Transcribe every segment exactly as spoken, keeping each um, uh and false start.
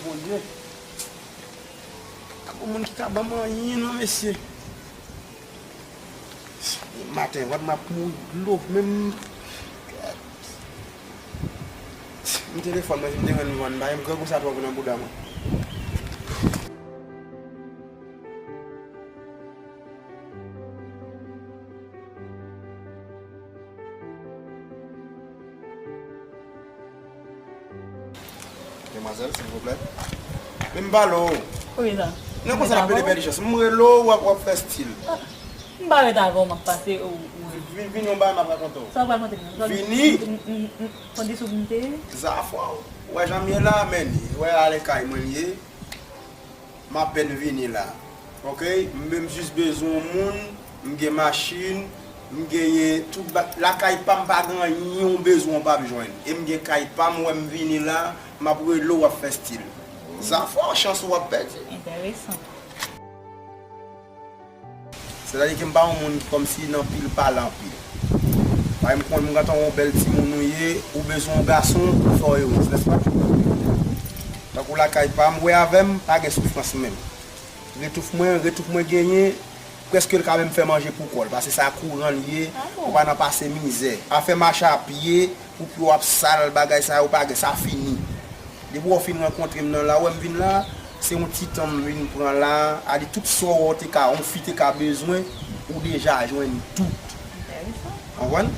Bondye. Pa gen moun ki ka ban m anyen non, mesye. Maten, wè m ap mouri dlo, menm. M telefòn mwen, si m te jwenn vann, ba, m grangou sa twò nan bouda mwen. Demwazèl, silvouplè. Men m pale w. Wi, sa. Nan konsa n ap pede pèdi chans. M rele w, w ap, w ap fè stil. Ah, m pa ret avè w, m ap pase, ou, ou. Vin, vin yon bagay m ap rakonte w. Sa w pral konte m nan? Vini. M, m, m, m, konn di sou m te ye? Zafò. Ou wè jan m ye la, men, ou wè ale kay mwen m ye. M apèn vini la. Ok? M, m jis bezwen yon moun, m gen machin, m genyen tout ba-, lakay pa m pa gen anyen w bezwen w p ap jwenn. E m gen kay pa m, ou wè m vini la, m ap rele w, w ap fè stil. Zafò, chans ou w ap pèdi. Enteresan. Sètadi ke m pa yon moun kòmsi nan pil pale anpil. Paske m konn m gentan yon bèl timoun ou ye, ou bezwen yon gason pou fè w erez, nèspa? Tankou lakay pa m, wè avè m, pa gen soufrans menm. Retouf mwen, retouf mwen genyen, prèske l ka menm fè manje pou kò l, paske sa kouran l ye, ou pa nan pase mizè. Afè mache a pye, pou pye w ap sal, bagay sa yo pa gen, sa fini. Depi w fin rankontre m nan la, ou wè m vin la, se yon ti tan m vin pran la, a di tout sa w te ka, yon fi te ka bezwen, ou deja jwenn tout. Enteresan. Konprann?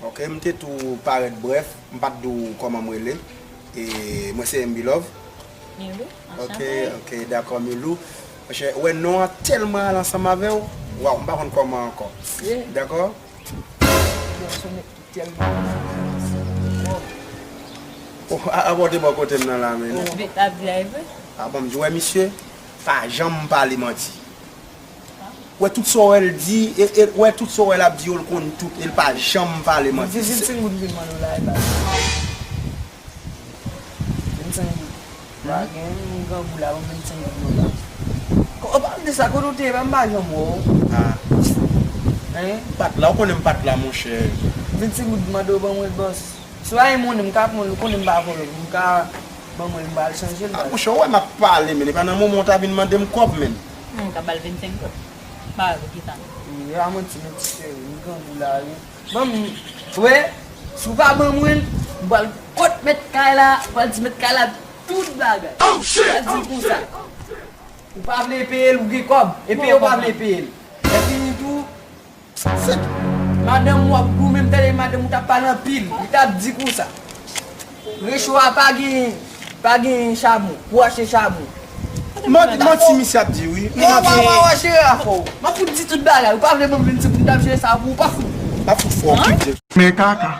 Ok, m te tou parèt brèf, m pa t di w kòman m rele. E mwen se M B Love. Milou, ok, anchante. Ok, dakò, Milou. Monchè, ou wè non an tèlman al ansanm avè w. Waw, m pa konn kòman ankò. Yeah. Dakò? Bon, sonn tèlman. Oh, a, a, bon, te bò kote m nan la, men. Oh. Vit ap di a, e vre? A bon, m di, wè, misye, pa janm pale manti. Wè tout sa w wè l di, e, e, wè tout sa w wè l ap di yo, l konn tout, e l pa janm pale manti. Vin, vin senk goud vin mande w la, e pa. Vin senk goud. Pa gen, m grangou la, ban m vin senk goud mwen ba. Ko-, ou pa m di sa, kote w te ye, pa m pa janm wè w. Ah. Hein? M pa t la, ou konnen m pa t la, monchè. Vin senk goud mande w ban mwen l, bòs. Si w pa gen monnen, m ka pran l, ou konnen m pa vòlò, m ka ban mwen l, m pral chanje l. Ah, monchè, ou wè m ap pale, men e pa nan moman w ta vin mande m kòb, men. Hmm, m ka ba l vennsenk goud. Pa wè pou kisa. Wi, a manti, manti, seri, m grangou la, wi. Ban m, wè, si w pa ban mwen l, m pral kot mèt kay la, m pral di mèt kay la tout bagay. Oh, shit! M pral di l konsa. Ou pa vle peye l, ou gen kòb. Epi yo pa vle peye l. Lè fini tou, se madanm w ap goumen, m tande madanm ou t ap pale anpil. Li t ap di konsa. Recho a pa gen, pa gen chabon. Pou achte chabon. Manti, manti misye ap di, wi. Wa, wa, wa, wa, jere afè w. M ap fout di tout bagay. Ou pa vle ban m vennsenk pou m t ap jere sa pou ou, pa fout. Pa fout fò, kite. Men kaka.